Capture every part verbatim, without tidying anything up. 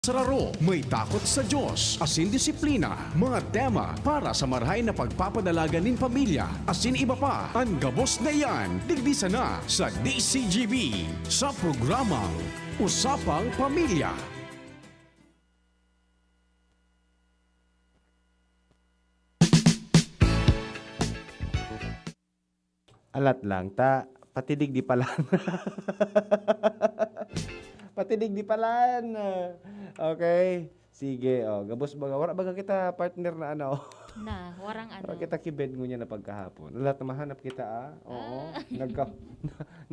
Sararo, may takot sa Diyos, asin disiplina, mga tema para sa marahay na pagpapadalagan nin pamilya, asin iba pa. An gabos na iyan, digdi sana sa D C G B, sa programang Usapang Pamilya. Alat lang, ta, patidig di palan. Patidig di palan. Okay. Sige, oh, gabos baga. Wala baga kita partner na ano. Na, warang ano. Wala kita kibed ngunyan na pagkahapon. Alat na mahanap kita, ah. Oo. Ah. Nagka-,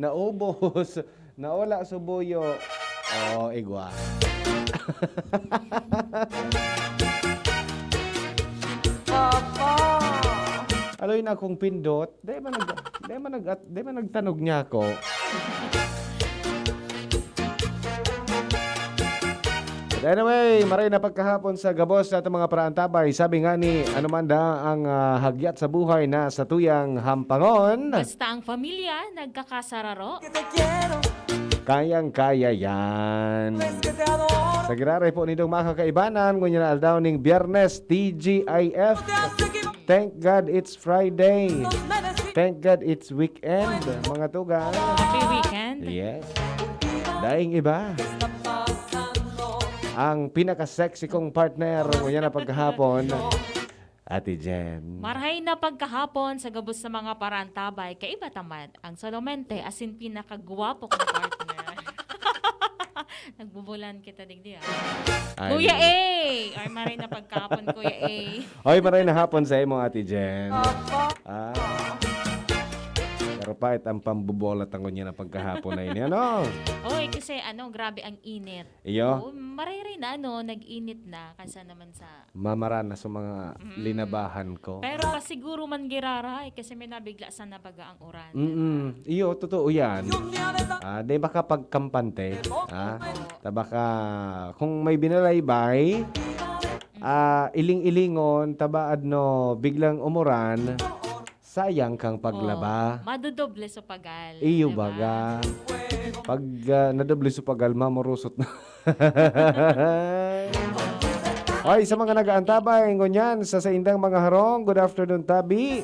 naubos. Nawala subuyo. Oh, igwa. Papa! Aloy na akong pindot. Di ba nag-, di ba nag-, di ba nagtanog niya ako? But anyway, maray na pagkahapon sa gabos sa atong mga paraantabay. Sabi nga ni, ano man da ang, ah, hagyat sa buhay na sa tuyang hampangon. Basta ang pamilya nagkakasararo. Kayang-kaya yan. Sa giraray po nitong mga kakaibanan, ngunyan na aldaw ning Biyernes, T G I F. Thank God it's Friday. Thank God it's weekend, mga tugang. Happy weekend. Yes. Daing iba. Ang pinaka-sexy kong partner, ngunyan na pagkahapon, Ate Jen. Marhay na pagkahapon sa gabos sa mga parantabay. Kaiba ta man, ang solamente, asin pinakagwapo kong partner. Nagbubulan kita digdi, ah. Ay. Kuya A! Ay, marhay na pagkahapon, Kuya A. Oy, marhay na hapon sa imo, Ate Jen. Opo. Ah. Pero pait ang pambubola ta ngunyan na pagkahapon na ini, ano? Oy, kasi ano, grabe ang init. Iyo? Oo, marhay na ano, nag-init na kaysa naman sa Mamara na sa mga Mm. linabahan ko. Pero pasiguro man girara, eh, kasi may nabigla sana baga ang uran, di ba? Mm-mm. Iyo, totoo yan. Ah, di ba kapag kampante? Ah, Oo. ta baka, kung may binalaybay, Mm. ah, iling-ilingon, ta ba adno, biglang umuran, sayang kang paglaba. Oo. Madodoble sa pagal, Iyo di ba? baga. Pag, ah, nadoble sa pagal, mamorosot na. Ay, sa mga nag-aantabay, ngunyan, sa saindang mga harong, good afternoon, tabi.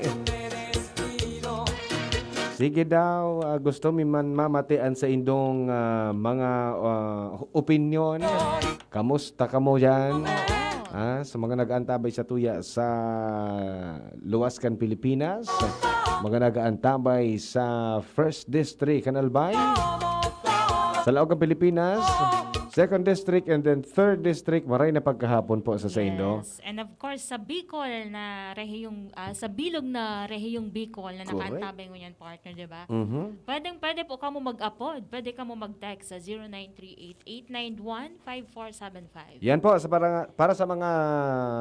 Sige daw, ah, gusto mi man mamati an saindong, ah, mga, ah, opinyon. Kamusta kamo diyan? Oo. Ah, sa mga nag-aantabay sa tuya sa luwas kan Pilipinas, mga nag-aantabay sa First District kan Albay, sa laog kan Pilipinas, Second District, and then Third District, maray na pagkahapon po sa saindo. Yes. And of course, sa Bicol na rehiyong, ah, sa bilog na rehiyong Bicol na Correct. nakaantabay ngunyan, partner, di ba? Mhm. Pwedeng-pwede po kamo mag-apod. Pwede kamo mag-text sa zero nine three eight eight nine one five four seven five. Yan po, sa para, para sa mga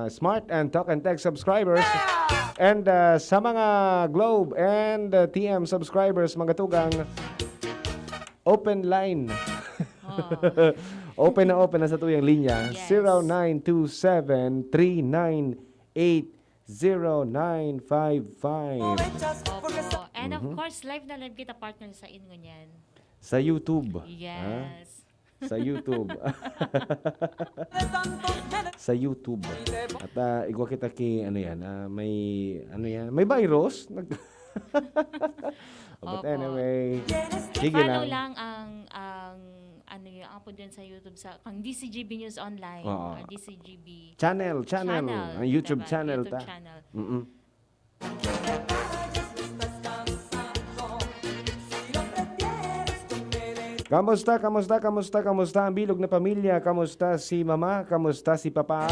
Smart and Talk and Text subscribers and, ah, sa mga Globe and, ah, T M subscribers, mga tugang, open line. Oh. Open na open na sa tuyang linya, Yes. zero nine two seven three nine eight zero nine five five. Opo. And of Mhm. course, live na live kita, partner, sa inyo niyan. Sa YouTube. Ha? Yes. Sa YouTube. Sa YouTube. At, ah, igwa kita ki, ano yan, ah, may, ano yan, may virus? Nag-, But Opo. anyway, sige I-follow lang. lang ang, ang, ano yun, ang po dyan sa YouTube, sa, kang D C G B News Online, Oo. or D C G B Channel, channel. channel, Ang YouTube diba? channel YouTube ta. channel. Mm-mm. Kamusta, kamusta, kamusta, kamusta ang bilog na pamilya? Kamusta si mama? Kamusta si papa?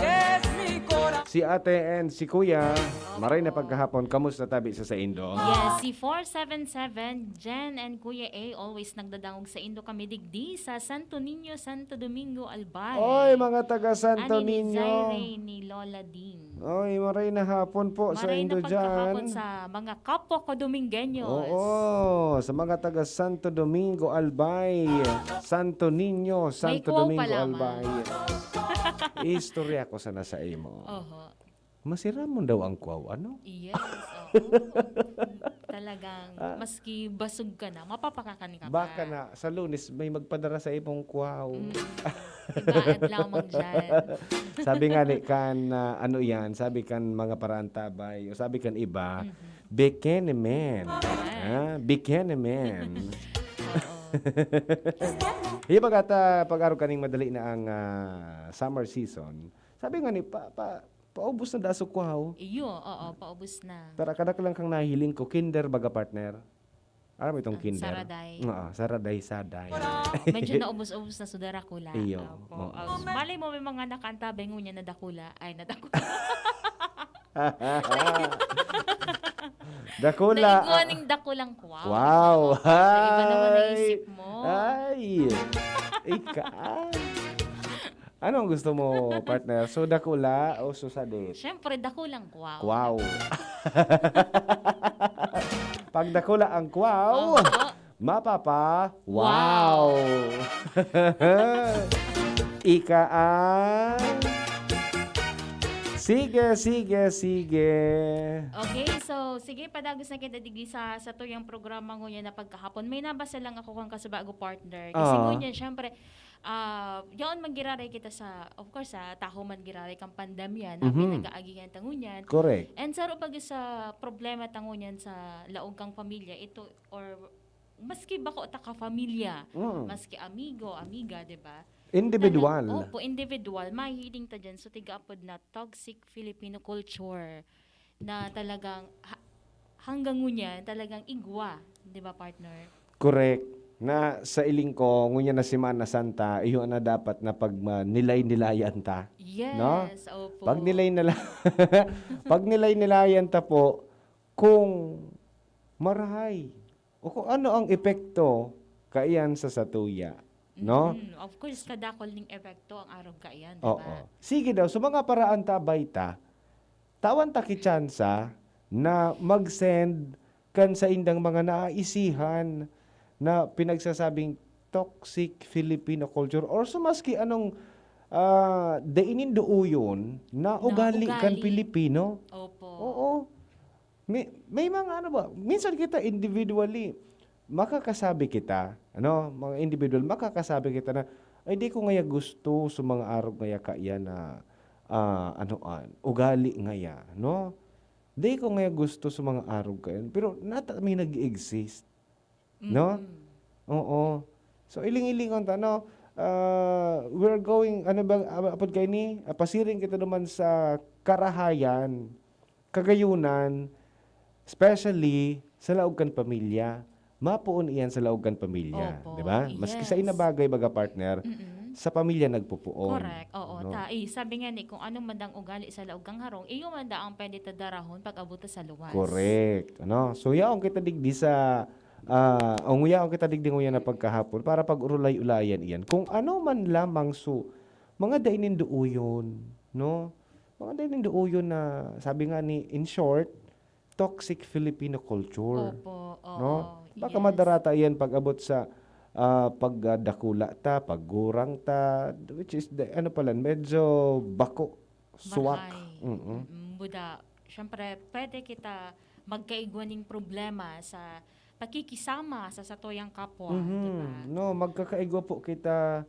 Si ate and si kuya? Maray na pagkahapon, kamusta tabi sa saindo? Yes, si four seven seven, Jen and Kuya A, always nagdadangog saindo kami digdi sa Santo Niño, Santo Domingo, Albay. Oy, mga taga Santo Ani ni Niño. Zaire ni Lola Ding. Oy, maray na hapon po sa Maray na indo pagkahapon dyan. sa mga kapwa ko Domingueños. Oo, sa mga taga Santo Domingo, Albay, Santo Niño, May Santo kuwaw pa Domingo, lamang. Albay. Istorya ko sana sa imo. Oho. Masiramon daw ang kuwaw, ano? Yes, oo. Talagang, Ah. maski basog ka na, mapapakakan ka Baka pa. na, sa Lunes, may magpadara sa imong kwaw. Mm. Ibaad lamang dyan. Sabi nga ni kan, ah, ano yan, sabi kan mga paraantabay, o sabi kan iba, Mhm. "Bikini man." Ayan. Ah, "Bikini man." Oo. Iya, pag ata, pag-arog kaning madali na ang, ah, summer season, sabi nga ni, pa, pa, paubos na daso kwaw. Iyo, oo, paubos na. Pero kadaklan kang nahiling ko, kinder baga, partner. Alam mo itong Ah, kinder? saraday. Oo, saraday-saday. Medyo naubos-ubos na sa darakula. Iyo, Opo. oo. Oh, malay mo, may mga nakaantabay ngunyan na dakula. Ay, na dakula. Dakula. Naigwa Ah, ning dakulang kwaw. Wow! Iba naman Hi! naisip mo. Ay! Ika. Anong gusto mo, partner? So dakula o so sadit? Siyempre, dakulang kwaw. Wow! Pag dakula ang kwaw, Opo. mapapa, wow! Ika ang... Sige, sige, sige. Okay, so sige, padagos na kita digdi sa, sa tuyang programa ngunyan na pagkahapon. May nabasa lang ako kang kasubago partner. Kasi Ah. ngunyan, syempre, ah, yaon man giraray kita sa, of course, sa taho man giraray kang pandemya na Mhm. pinag-aagihan ta ngunyan. Correct. And saro pag sa problema ta ngunyan sa laog kang pamilya, ito, or maski bako ta ka pamilya, Mm. maski amigo, amiga, di ba? Individual. Tanang, opo, individual. Mahiling ta dyan. So, tiga apod na toxic Filipino culture na talagang ha- hanggang ngunyan, talagang igwa. Di ba, partner? Correct. Na sa iling ko, ngunyan na Semana Santa, iyo na dapat na pag ma- nilay-nilayan ta. Yes, No? Opo. Pag nilay nila, pag nilay-nilayan ta po, kung marahay, o kung ano ang epekto kaiyan sa satuya, no? Mm, of course, kadakol ning epekto ang arog kaiyan, di Oo. ba? Sige daw, sa mga paraantabay ta, tawan ta ki tsansa na mag-send kan saindang mga naaisihan na pinagsasabing toxic Filipino culture or sa maski anong, ah, dai nindo uyon na Na ugali kan ugali. Pilipino. Opo. Oo. May, may mga ano ba, minsan kita individually, makakasabi kita, ano, mga individual, makakasabi kita na, "Ay, di ko ngaya gusto sa mga arog ngaya kaiyan na, ah, ano, ah, ugali ngaya, no? Di ko ngaya gusto sa mga arog kaiyan." Pero nata may nag-exist. No? Mm. Oo. So, iling-ilingon ta, no? Ah, we're going, ano ba, ah, apod kaini? Ah, pasiring kita naman sa karahayan, kagayunan, especially sa laog kan pamilya. Mapoon iyan sa laog kan pamilya, Opo, di ba? Maski sa yes. inabagay, baga partner, Mm-mm. sa pamilya nagpupoon. Correct. Oo. No? Ta, eh, sabi nga ni, kung ano man dang ugali sa laog kang harong, iyo man da ang pwede ta darahon pag abot ta sa luwas. Correct. Ano? So, yaon kita digdi sa, ah, o yaon kita digdi nguyan na pagkahapon para pag-urulay-ulayan iyan. Kung ano man lamang su, mga dai nindo uyon, no? Mga dai nindo uyon na, sabi nga ni, in short, toxic Filipino culture. Opo, oo. No? Baka Yes. madarata iyan pag abot sa, ah, pag, ah, dakula ta, pag gurang ta, which is, the, ano pala, medyo bako, swak. Marhay. Mm-mm. Mm, buda, syempre, pwede kita magkaigwa ning problema sa pakikisama sa satuyang kapwa, Mhm. di ba? No, magkakaigwa po kita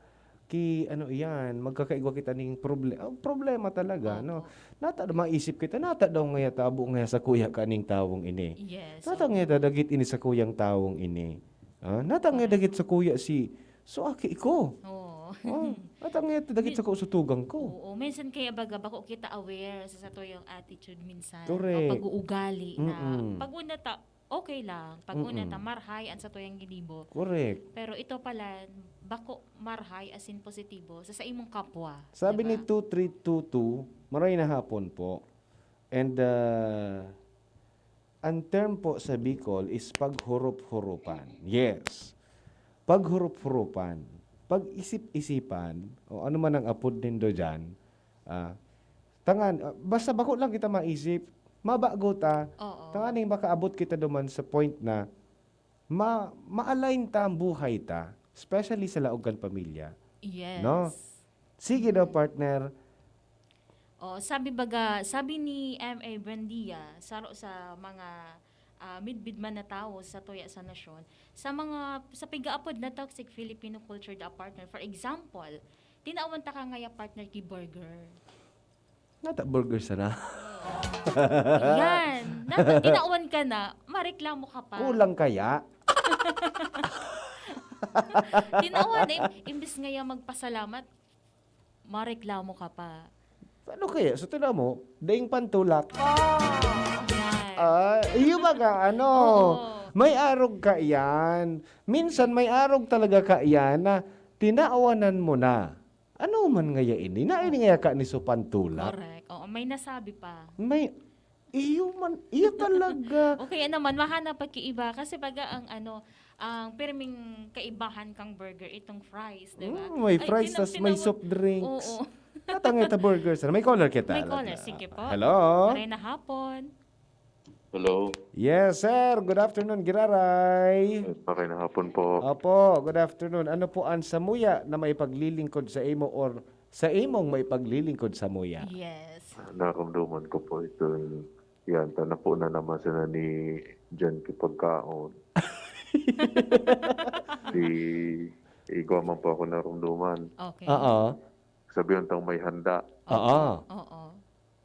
ki, ano iyan, magkakaigwa kita ning proble-, ah, problema talaga, no? Opo. Nata, maisip kita, nata daw ngaya tabo ngaya sa kuya kaning tawong ini. Yes. Nata Opo. ngaya dagit ini sa kuyang tawong ini. Ah, nata ngaya Correct. dagit sa kuya si, so aki ko. Oo. Oh, nata ngaya dagit sa kausutugang ko. Oo, minsan kaya baga bako kita aware sa satuyang attitude minsan. Correct. O pag-uugali na. Mm-mm. Pag una ta, okay lang. Pag una Mm-mm. ta, marhay ang satuyang ginibo. Correct. Pero ito pala, bako marhay as in positibo sa, sa imong kapwa. Sabi Diba? ni two three two two, maray na hapon po. And uh, ang term po sa Bicol is paghurup-hurupan. Yes. Paghurup-hurupan, pag-isip-isipan, o ano man ang apod nindo dyan, ah, tangan, ah, basta bako lang kita maisip, mabago ta, Oo. tanganing makaabot kita duman sa point na ma ma-align ta ang buhay ta, especially sa laog kan pamilya. Yes. No? Sige daw, partner. Oh, sabi baga, sabi ni M A Buendia, saro sa mga ah, midbid man na tawo sa tuya sa nasyon, sa mga, sa pigaapod na toxic Filipino culture da, partner. For example, tinawan ta ka ngaya, partner, ki burger. Nata burger sana. Yan. Nata, tinawan ka na, mareklamo ka pa. Kulang kaya? Tinawan na, im- imbis ngaya magpasalamat, mareklamo ka pa. Ano kaya? So, tinan mo, daing pantulak. Yan. Ah, iyo baga, ano, Oo. may arog ka yan. Minsan may arog talaga ka yan na tinawanan mo na. Ano man ngaya ini? Na ini ngaya ka ni supantulak? Correct. Oo, may nasabi pa. May, iyo man, iyo talaga. O kaya naman, mahanap pa ki iba. Kasi baga ang ano, ang pirming kaibahan kang burger, itong fries, di ba? Mm, may Ay, fries, tinam- tas may tinawag- soft drinks. Oo. Tatangay ta burger sana. May caller kita. May caller, sige po. Hello? Maray na hapon. Hello. Yes, sir. Good afternoon, Giraray. Maray na hapon po. Opo, good afternoon. Ano po ang samuya na maipaglilingkod sa imo or sa imong maipaglilingkod samuya? Yes. Naramdaman ko po ito. Yan, tana po na naman sana ni Jan ki pagkaon. Di, igwa man po ako naramdaman. Okay. Oo. Sabihan tang may handa. Oo. Oo.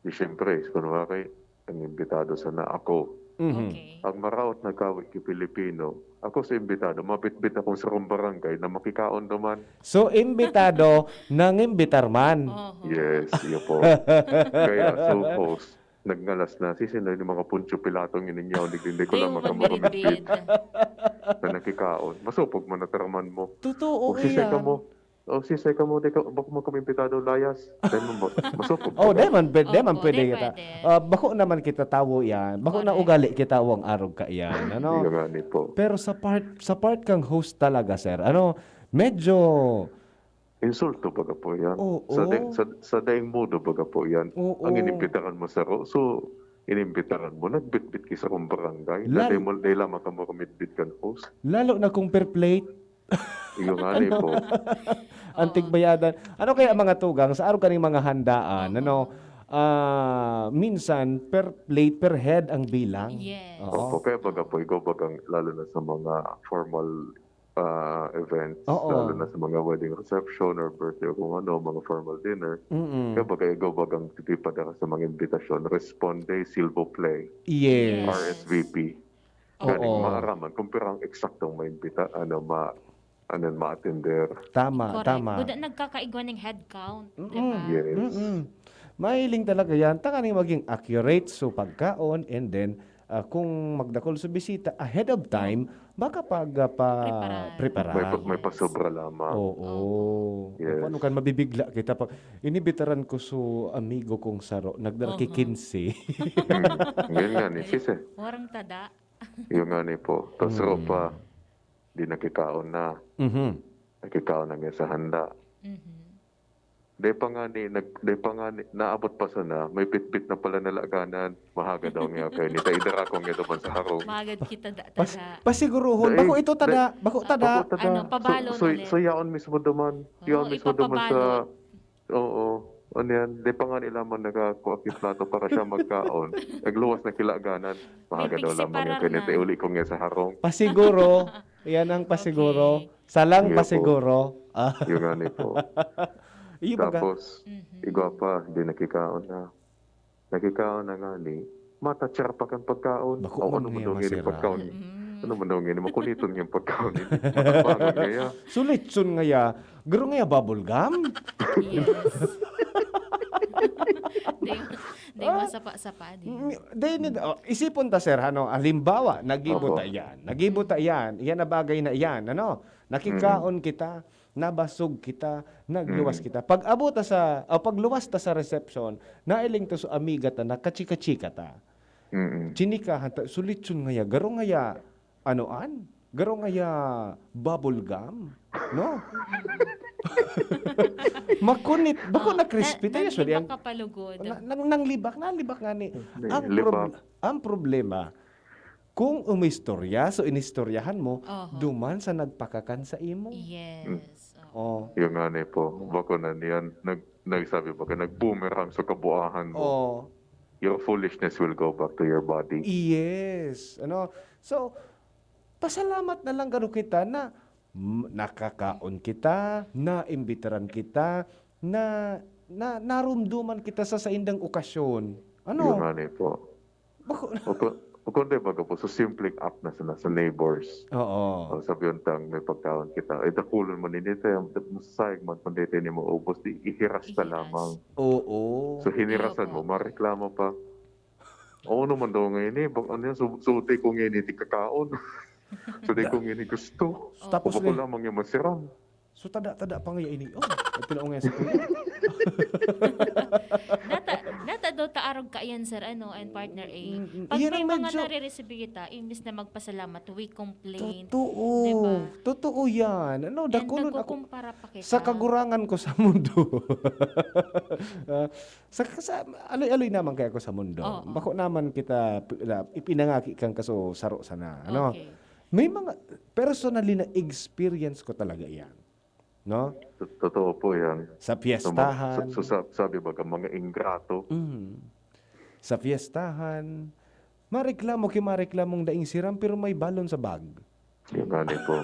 Di siyempre, kunwari, ang imbitado sana ako. Mhm. Okay. Ang maraot na gawi ki Pilipino, ako sa imbitado, mabitbit akong sarong barangay na makikaon naman. So, imbitado nang imbitar man. Oho. Yes, iyo po. Kaya, so, host, nagngalas na, sisino yung mga Poncio Pilato, ngininyaw, nagdindi ko Di lang mo magkamagabitbit magmidbid. na nakikaon. Masupog man nataraman mo. Totoo O sisay ka yan. mo. O sisay ka mo, di ka, bako mo kami imbitado, layas. Dahil mo, masupog Oh, ka. Dai man, pwede, Dai man Opo, pwede Dai kita. pwede. Ah, bako naman kita tawo yan. Bako na Correct. ugali kita wang arog ka yan, ano? Iyo nga ni po. Pero sa part sa part kang host talaga, sir, ano, medyo Insulto baga po yan. Oo. Sa, da- sa, sa daing modo baga po yan. Oo. Ang inimbitaran mo sa ro, so inimbitaran mo, nagbitbit ki sa kong barangay. Lal- Dahil mo, dahil lamang ka makamidbit kan host. Lalo na kung per plate. Iyo nga ni po. Ang tigbayadan. Ano kaya ang mga tugang sa araw kaning mga handaan, Oo. ano? Ah, minsan per plate, per head ang bilang. Yes. Oo. Opo, kaya baga po, ikaw bagang, lalo na sa mga formal ah, events, Oo. lalo na sa mga wedding reception or birthday o kung ano, mga formal dinner. Mm-mm. Kaya baga, ikaw bagang titipada ka sa mga imbitasyon, responde, silvo play, Yes. Yes. R S V P. Oo. Ganing maaraman kung pirang eksaktong maimbita, ano, ma, ano, ma-attender. Tama, Correct. tama. Buda nagkakaigwa ng head count, di Mm-mm. ba? Yes. Mm-mm. Mahiling talaga yan. Tanganing maging accurate so pagkaon, and then ah, kung magdakol sa bisita ahead of time, makapag ah, pa Preparar. preparar. May, pa- may Yes. pasobra lamang. Oo. Yes. Paano kan mabibigla kita pag inibitaran ko so amigo kong saro, nagdara ki Oho. kinse. Hmm. Ngayon nga ni, sise, Warang tada. yung nga ni po. Tapos Mm. ropa, di nakikaon na. Mhm. Nakikaon na nga sa handa. Mhm. Di pa nga ni, nag, di pa nga ni, naabot pa sana, may bitbit na pala nalaganan. Mahaga daw nga kayo ni, taidara ko nga naman sa harong. Magad kita da, Pas, tada. pasiguruhon. Dai, Bako ito tada. dai. Bako Ah, tada. Bako tada. Ano, pabalon so, so, ulit. so, yaon mismo duman. Oo, Yaon mismo duman sa, ipapabalon. Oo. Ano yan? Di pa nga nila man nagkakuha ki plato para siya magkaon. Nagluwas na kilaganan. Mahaga daw lamang pigsiparar yung kanita. na. Uli ko nga sa harong. Pasiguro. Yan ang pasiguro. Okay. Salang Sige po. pasiguro. Ah, Yung nga ni po. iyo baga. Tapos, Mhm. igwa pa, di nakikaon na. Nakikaon na nga ni, matatsar pa kan pagkaon. Bako O, man ano man niya daw ngayon yung masira. pagkaon? Mm. Ano man daw ngayon? Makuniton nga yung pagkaon. Matabangon nga yan. So, lechon nga ya. Garo nga ya bubble gum? Yes. Di, di masapa-sapa din. Mm, di, ni- oh, isipon ta, sir, ano, halimbawa, nagibo Opo. ta yan. Nagibo ta yan. Yan na bagay na yan, ano? Nakikaon kita, nabasog kita, nagluwas Mm. kita. Pag abot ta sa, o pag luwas ta sa reception, nailing ta sa amiga ta, nakachika-chika ta. Mm-mm. Chinikahan ta, so lechon nga ya, garo nga ya, ano an? Garo nga ya, bubble gum? No? Makunit, bako Oh, na crispy na- tayo, nan- sorry. di Ang, pa kapalugod. na, nang, nang libak, nang libak nga ni. Hindi, Ang, libak. prob- ang problema, kung umistorya, so inistoryahan mo, Oho. duman sa nagpakakan sa imo. Yes. Oh. Yung nga ni po, bako na niyan, nag, nagsabi ba ka, nag-boomerang sa kabuahan mo. Oh. Your foolishness will go back to your body. Yes. Ano? So, pasalamat na lang garo kita na mm, nakakaon kita, naimbitaran kita, na, na narumduman kita sa saindang okasyon. Yun Ano? nga ni po. Bako, O ku- o kundi baga po, so simpleng act na sa, sa neighbors. Oo. O sabi tang may pagkaon kita. Ay, dakulon man ini tayo. Masasayag man kung dito ni mo ubos, di ihiras ta Ihiras. lamang. Oo. So hinirasan Iyo po. mo, mareklamo pa. Oo naman daw ngayon eh. Bak ano yan? Su- Suti ko ngayon eh, di kakaon. Suti ko ngayon eh, gusto. Tapos Bako na, lamang yung masiram. so tada-tada pa ngaya ini. Oh, at tinao ngaya sa kuya. Nata, nata daw ta arog kaiyan, sir, ano, and partner A. Mm, mm. Pag Iyan may ang mga medyo nare-receive kita, imbis na magpasalamat, we complain. Totoo. Diba? Totoo yan. Ano, And dakulon ako. nagkukumpara pa kita. Sa kagurungan ko sa mundo. Ah, sa, sa aloy-aloy naman kaya ko sa mundo. Oo. Bako naman kita pi- la- ipinangaki kang kaso saro sana. Ano? Okay. May mga personally na experience ko talaga yan. No? Tot- Totoo po yan. Sa So, ma- fiestahan. so, so, sab- sabi baga, mga ingrato. Mm. Sa fiestahan, mareklamo ki mareklamong daing siram pero may balon sa bag. Yung nga ni po.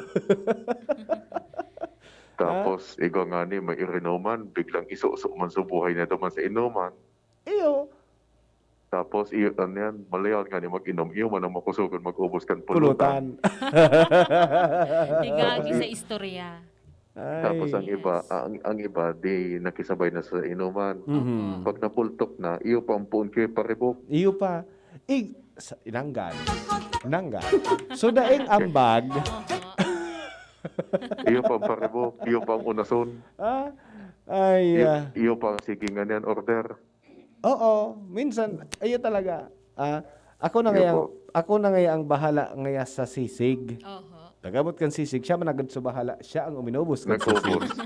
Tapos, igwa nga ni, may irinuman, biglang isuso man sa buhay na duman sa inuman. Iyo. Tapos, iyo, ano yan, malayawat nga ni mag-inom, iyo man ang makusugon, mag-ubos kan pulutan. Pulutan. Tigagi sa istorya. Ay. Tapos ang iba, Yes. ang, ang iba, di nakisabay na sa inuman. Mhm. Pag napultok na, iyo pa ang puon kayo paribok. Iyo pa. Ig, sa, inanggan. Inanggan. So, daing ambag. Oho. Iyo pa ang paribok, iyo pa ang unason. Ah, ay, Iyo, ah, iyo pa ang sige nga niyan, order. Oo, minsan, ayun talaga. Ah, ako na Iyo ngaya, po. ako na ngaya ang bahala ngaya sa sisig. Oho. Pag-abot kan sisig, siya man agad sa bahala, siya ang uminubos kan Nagkubos. sisig.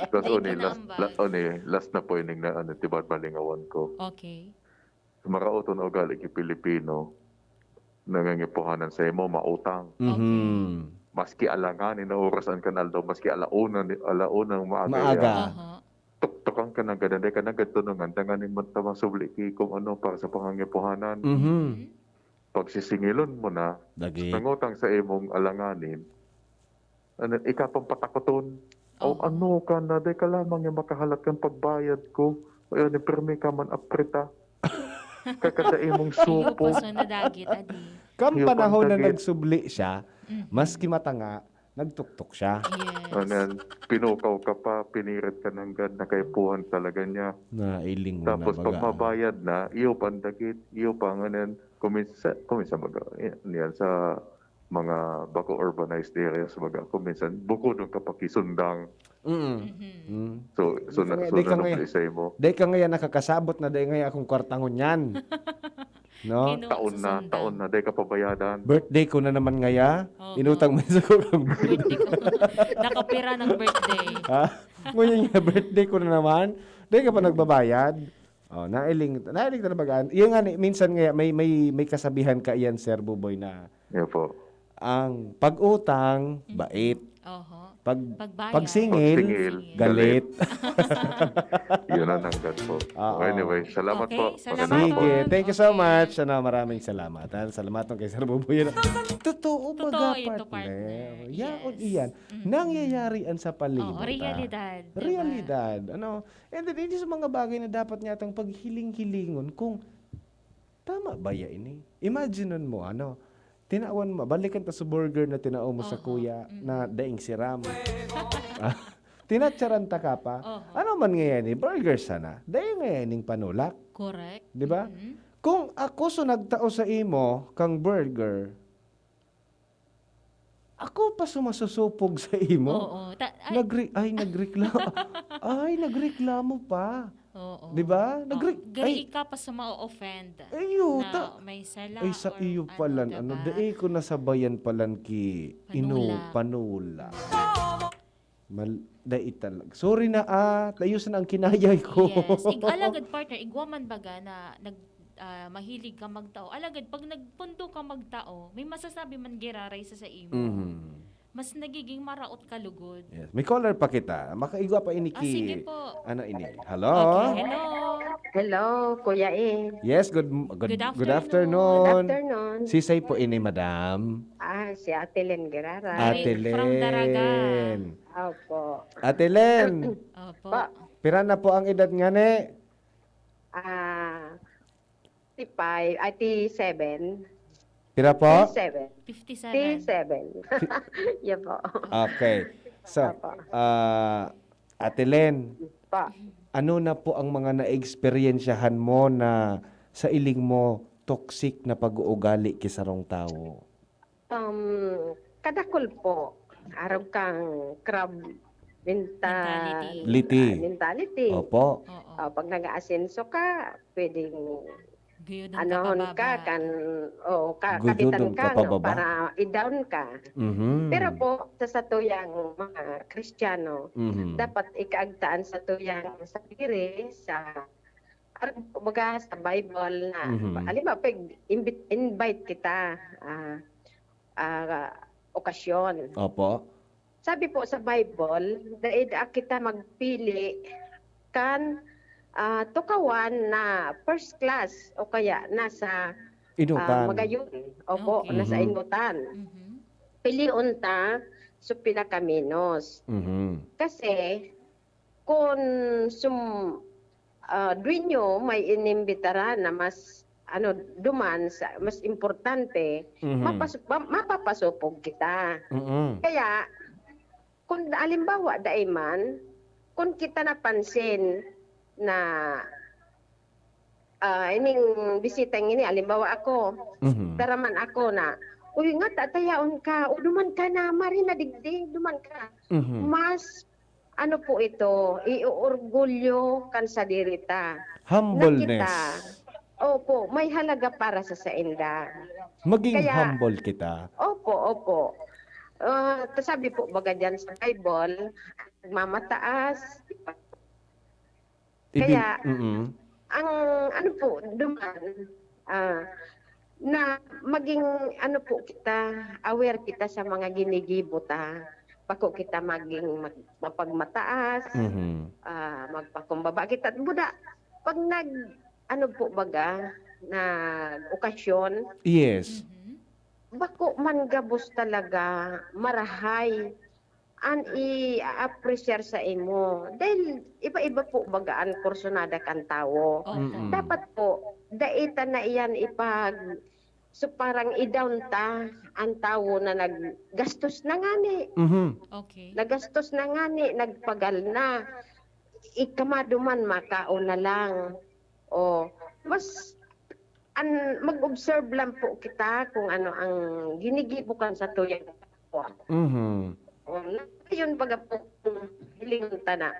Tapos Dahil oni, ka last, naambag. la, oni, last na po yun na ano, tibad balingawan ko. Okay. Maraot na ugali ki Pilipino, nangangipuhanan sa imo, mautang. Mhm. Maski alanganin na oras an kanal daw, maski alauna, ni- alauna ng maaga. Maaga. Yan. Oho. Tuktukan ka ng ganda, di ka nagtunungan, tanganing man tamang subli ki kung ano para sa pangangipuhanan. Mhm. Pagsisingilon mo na, Dagi. nangutang sa imong alanganin, ano, ika pang patakoton. O Oo. ano ka na, di ka lamang yung makahalat kang pagbayad ko. O yun, pirmi ka man aprita. Kakada imong Iyo po, supo. so nadagit, adi. Kan Iyo pang panahon na dagit. Nagsubli siya, Mhm. maski matanga, nagtuktok siya. Yes. Ano yan, pinukaw ka pa, pinirit ka nanggad, nakaipuhan talaga niya. Nailing mo Tapos na pag baga. Mabayad na, iyo pandagit, iyo pa nga yan. Kuminsan, kuminsan baga, yan, yan sa mga bako urbanized areas baga, kuminsan bukod ng kapakisundang. Mm. Mhm. Mm. So, so, Di na, ka so nga- di ka na nga- sa imo. Di ka ngaya nakakasabot na di ngaya akong kwarta ngunyan. No? Kinu- Taon na, susundan. taon na, di ka pabayadan. Birthday ko na naman ngaya. Oo. Inutang mo sa ko kang Birthday ko. Nakapira ng birthday. Ha? Ngunyan nga, birthday ko na naman. Di ka pa nagbabayad. Oh, nailing, nailing na bagaan. Yung nga, ni- minsan nga, may, may, may kasabihan ka yan, Sir Buboy, na Yan po. ang pag-utang, Mhm. bait. Oho. Pag, Pagbayad. pagsingil, Pagsingil, galit. Yun ang hanggang po. Oo. Anyway, salamat Okay, po. salamat Magandang Sige, hapon. thank you so Okay. much. Ano, maraming salamat. Ha? Salamat ng kay Sir Buboy. Totoo, Totoo baga, ito, partner. partner. Yaon Yes. iyan. Mm. Nangyayari ang sa palibot. Oo, Ha? realidad. Diba? Realidad. Ano? And then, hindi sa mga bagay na dapat niya tang paghiling-hilingon kung tama ba ya ini? Imagine mo, ano, tinawan mo, balikan ta sa burger na tinao mo sa Oho. kuya Mm. na daing siram. Ah, tinatsaran ta ka pa. Oho. Ano man ngayon eh, burger sana. Daing ngayon ning panulak. Correct. Di ba? Mhm. Kung ako so nagtao sa imo, kang burger, ako pa sumasusupog sa imo. Oo. Ta- ay, Nagre- ay, nagreklamo. Ay, nagreklamo pa. oo. Di ba? Nagre- Oh, gari ay, ka pa sa ma-offend. Ayo, na ta- may sala ay, sa or iyo ano, palan, ano, diba? dai ko nasabayan palan ki inu, Panula. panula. Mal, dai talaga. Sorry na, ah, tayo sa ang kinayay ko. Yes. Ig alagad, partner, igwa man baga na nag ah, mahilig ka magtao. Alagad, pag nagpundo ka magtao, may masasabi man giraray sa sa imo. Mhm. Mas nagiging maraot ka lugod. Yes. May caller pa kita. Makaigwa pa ini Ah, ki... sige po. Ano ini? Hello? Okay, hello. Hello, Kuya E. Yes, good good Good good afternoon. Good afternoon. afternoon. Sisay po ini, madam? Ah, si Ate Len Gerara. Ate Hi, from Daraga. Len. Opo. Ate Len, Opo. Pa, pira na po ang edad ngani? ah, T five, ay, T seven. Pira po? T seven. T fifty-seven. seven. Yan po. Okay. So, Opo. ah, Ate Len, Pa. ano na po ang mga naeksperyensyahan mo na sa iling mo toxic na pag-uugali ki sarong tawo? Um, kadakol po. Arog kang crab mental- Mentality. Liti. ah, mentality. Opo. Oo. Ah, pag nag-aasenso ka, pwedeng Guyodon anahon ka ka pababa. kan, oh, ka, Guyodon kabitan ka ka, no, pababa. para i-down ka. Mhm. Pero po, sa satuyang mga Kristiyano, Mhm. dapat ikaagtaan satuyang sadiri sa, ano, kumbaga, sa Bible na, Mhm. halimbawa, pag invite, invite kita, ah, ah, okasyon. Opo. Sabi po sa Bible, dai daa kita magpili kan, ah, tukawan na first class o kaya nasa, ah, Inutan. magayon. Opo, Okay. nasa Mhm. inutan. Mhm. Pilion ta so pinakamenos. Mhm. Kasi kun sum, ah, duwenyo may inimbitaran na mas, ano, duman sa mas importante, Mhm. mapas- ma- mapapasupog kita. Mhm. Kaya, kung halimbawa, dai man, kung kita napansin na, ah, ining bisita ngini, halimbawa ako, Mhm. daraman ako na, "Uy, nga tatayaon ka, o duman ka na, mari na digdi, duman ka." Mhm. Mas, ano po ito, iuorgulyo kan sadiri ta. Humbleness. Na kita, opo, may halaga para sa sainda. Maging Kaya- humble kita. Opo, opo. Ah, ta sabi po baga diyan sa Bible, nagmamataas. Ibin- Kaya- Mm-mm. Ang ano po, duman, ah, na maging ano po kita, aware kita sa mga ginigibo ta. Bako kita maging mag- mapagmataas, Mhm. ah, magpakumbaba kita. Buda, pag nag, ano po baga, nag okasyon, Yes. Mhm. bako man gabos talaga marahay an i-appreciate sa imo. Dahil iba-iba po baga an kursunada kan tawo. Opo. Mm-mm. Dapat po, dai ta na iyan ipag-, so parang i-down ta an tawo na naggastos na ngani. Mhm. Okay. Nagastos na ngani, nagpagal na. Ika maduman, makaon na lang. O, mas, an, mag-observe lang po kita kung ano ang ginigibo kan satuyang kapwa. Mhm. O, na, yun baga po, hilingon ta na.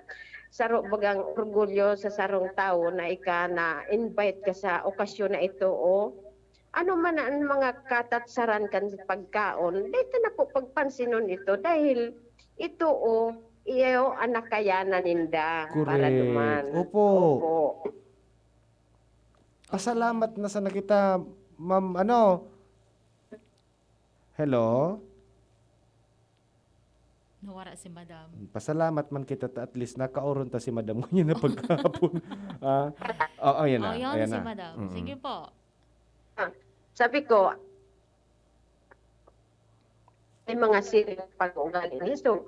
Saro bagang orgulyo sa sarong tawo na ika na-invite ka sa okasyon na ito, o ano man ang mga katatsaran kan pagkaon, dito na po pagpansinon ito dahil ito, o, iyo an nakayanan ninda para Correct. duman. Opo. Opo. Pasalamat na sana kita, ma'am, ano? Hello? Nawara si madam. Pasalamat man kita ta at least nakaoron ta si madam ngayon na pagkahapon. Ah, oo, yan na. Oh, yun Ayan si na. madam. Mm-mm. Sige po. Sabi ko, may mga sila pag-ugali ni. So,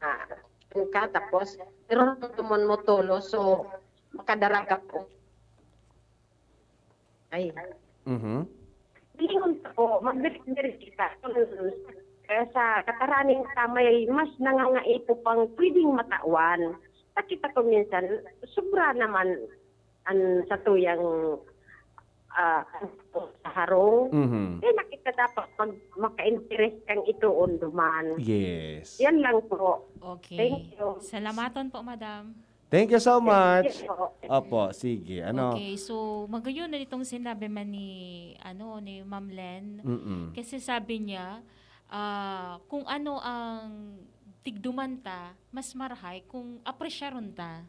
ah, ka, tapos, pero tumon mo tulo, so, makadara ka po. Ay. Mhm. Lingon ko, magbirik-birik kita. Kaya sa kataraning ta, may mas nangangaipo pang pwedeng matawan. Sa kita ko minsan, sobra naman ang satuyang, ah, sa harong. Mhm. Kaya nakita dapat mag, maka-interest kang itoon duman. Yes. Yan lang po. Okay. Thank you. Salamaton po, madam. Thank you so much. Yes po. Opo, sige. Ano? Okay, so magayon na itong sinabi man ni ano ni Ma'am Len. Mm-mm. Kasi sabi niya, ah, kung ano ang tigduman ta, mas marahay kung apresyaron ta.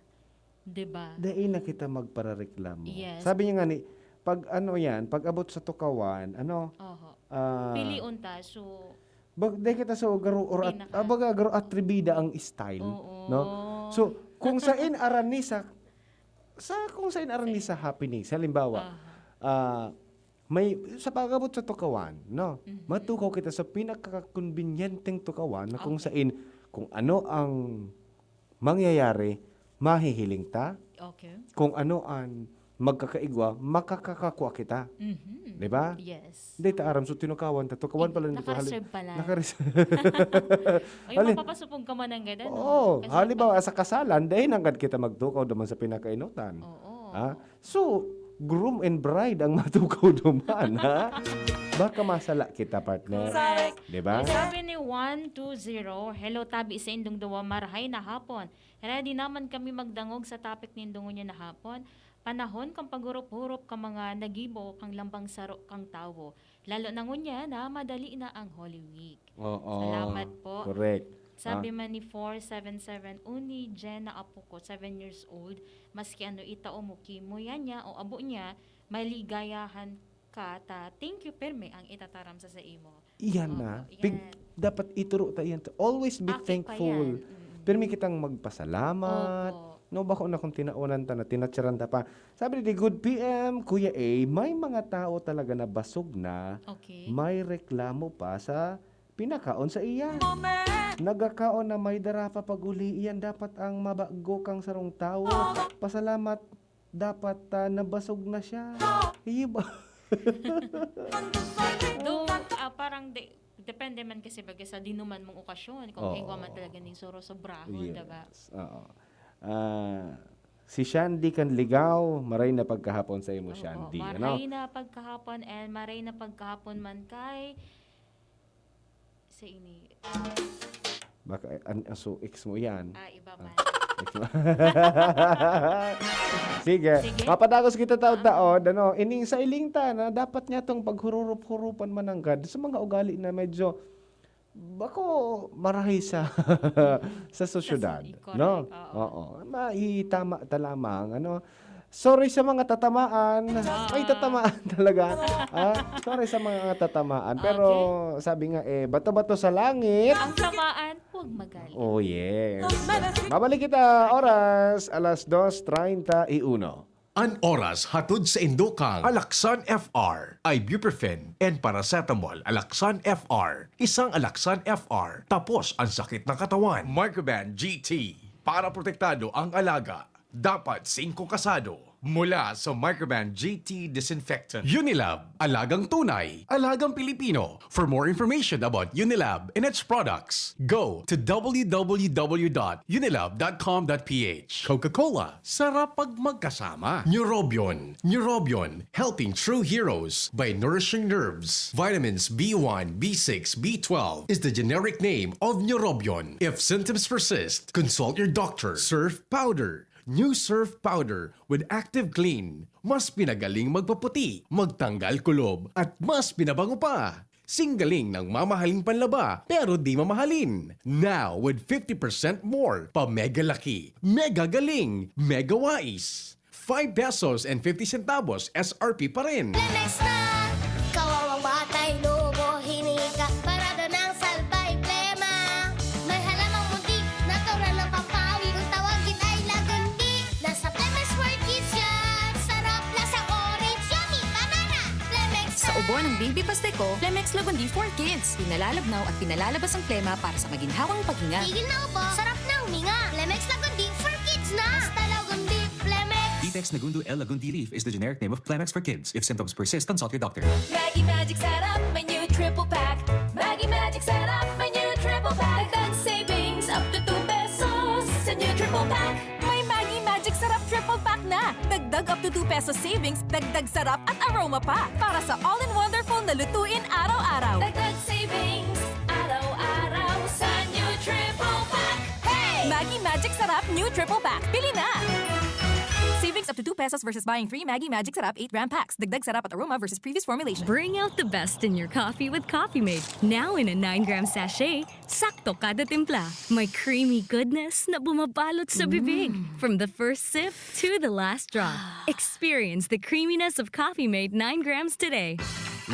'Di ba? Dai na kita magparareklamo. Yes. Sabi niya nga ni, pag ano yan, pag abot sa tukawan, ano, Oho. ah, Pilion ta, so bag, dai kita sa garo or at, Pinaka- ah, baga garo atribida ang style, Oo. no? So, kung sa in arani sa sa kung saan arani sa happening. Sa halimbawa, Aha. ah, may, sa pag-abot sa tukawan, no? Mhm. Matukaw kita sa pinakakonbinyenteng tukawan na kung Okay. saan, kung ano ang mangyayari, mahihiling ta. Okay. Kung ano ang magkakaigwa, makakakakwa kita. Mhm. Di ba? Yes. Hindi ta aram, so tinukawan ta. Tukawan pala nito. Nakareserve pala. Nakareserve. Ay, Hali- mapapasupog ka man ang gada, no? Oo, Kasi halimbawa pag- sa kasalan, dahil nanggad kita magtukaw naman sa pinakainutan. Oo. Ha? So, groom and bride ang matukaw duman, ha? Baka masala kita, partner. Correct. Di ba? Sabi ni one two zero, "Hello, tabi sa indong duwa, marahay na hapon. Ready naman kami magdangog sa topic nindo ngunyan na hapon. Panahon kan paghurup-hurup kan mga nagibo kan lambang saro kan tawo. Lalo na ngunyan na madali na ang Holy Week." Oo. Salamat po. Correct. Sabi Ah. man ni four seven seven, "Uni Jenna apo ko, seven years old, maski ano itao mo, kimo yan niya o abo niya, maligayahan ka ta, thank you perme ang itataram sa sa imo." Iyan Opo, na. iyan. Pig- dapat ituro ta iyan. Always be Aki pa thankful. yan. Mm. Pirmi kitang magpasalamat. Opo. No, bako na kung tinaonan ta na, tinatsaran ta pa. Sabi ni Good P M, "Kuya A, may mga tao talaga na basog na, Okay. may reklamo pa sa pinakaon sa iya. Nagakaon na may dara pa pag-uli, iyan dapat ang mabago kang sarong tawo. Pasalamat dapat, ah, nabasog na siya." Iyo ba? Though, ah, parang de- depende man kasi baga sa dinuman mong okasyon, kung Oo. igwa man talaga ning suro sobrahon, diba? Yes. Oo. Ah, si Shandy Canligao, maray na pagkahapon sa imo, Opo, Shandy. Ano? maray na pagkahapon and maray na pagkahapon man kay sa ini. Baka, an, an, so, ex mo yan. Ah, iba man. Sige. Sige. Mapadagos kita taod-taod, ano, ining sa iling ta na dapat niya tong paghururup-hurupan mananggad sa mga ugali na medyo bako marahay sa sa sosyedad, Sa so-, no? correct, oo. Oo. Maitama ta lamang, ano? Sorry sa mga tatamaan. May tatamaan talaga. Ah, sorry sa mga tatamaan. Pero Okay. sabi nga eh, bato-bato sa langit. Ang tamaan, huwag magalit. Oh, yes. Mabalik kita, oras, alas dos treinta y uno. An oras hatod sa indukang Alaxan F R, ibuprofen, and paracetamol. Alaxan F R, isang Alaxan F R, tapos ang sakit ng katawan. Microban G T, para protektado ang alaga. Dapat singko kasado. Mula sa Microban G T Disinfectant. Unilab, alagang tunay, alagang Pilipino. For more information about Unilab and its products, go to w w w dot unilab dot com dot p h. Coca-Cola, sarap pag magkasama. Neurobion, Neurobion, helping true heroes by nourishing nerves. Vitamins B one, B six, B twelve is the generic name of Neurobion. If symptoms persist, consult your doctor. Surf Powder, new Surf Powder with Active Clean. Mas pinagaling magpaputi, magtanggal kulob, at mas pinabango pa. Singgaling ng mamahaling panlaba, pero di mamahalin. Now, with fifty percent more, pa mega laki, mega galing, mega wais. Five pesos and fifty centavos S R P pa rin. Lemex na! Kawawang batay, lobo, hinika, parada ng salbay, plema. May halamang munti, natural ng pampawi. Kung tawagin ay lagundi, nasa Lemex for Kids yan. Sarap, lasa orange, yummy, banana. Lemex Sa ubo ng baby pasteko, Lemex Lagundi for Kids. Pinalalabnaw at pinalalabas ang plema para sa maginhawang paghinga. Tigil na ubo, sarap na huminga. Lemex Lagundi for Kids na. Basta Lagundi, Lemex. Detex Nagundu L Lagundi leaf is the generic name of Clemex for kids. If symptoms persist, consult your doctor. Maggi Magic Sarap, may new triple pack. Maggi Magic Sarap, may new triple pack. Dagdag savings up to two pesos sa new triple pack. May Maggi Magic Sarap triple pack na. Dagdag up to two pesos savings, dagdag sarap at aroma pa. Para sa all-in-one wonderful na lutuin araw-araw. Dagdag savings araw-araw sa new triple pack. Hey! Maggi Magic Sarap new triple pack. Bili na! Savings up to two pesos versus buying three Maggi Magic Sarap eight gram packs. Dagdag sarap at aroma versus previous formulation. Bring out the best in your coffee with Coffee Mate. Now in a nine gram sachet, sakto kada timpla. May creamy goodness na bumabalot sa bibig. From the first sip to the last drop. Experience the creaminess of Coffee Mate nine grams today.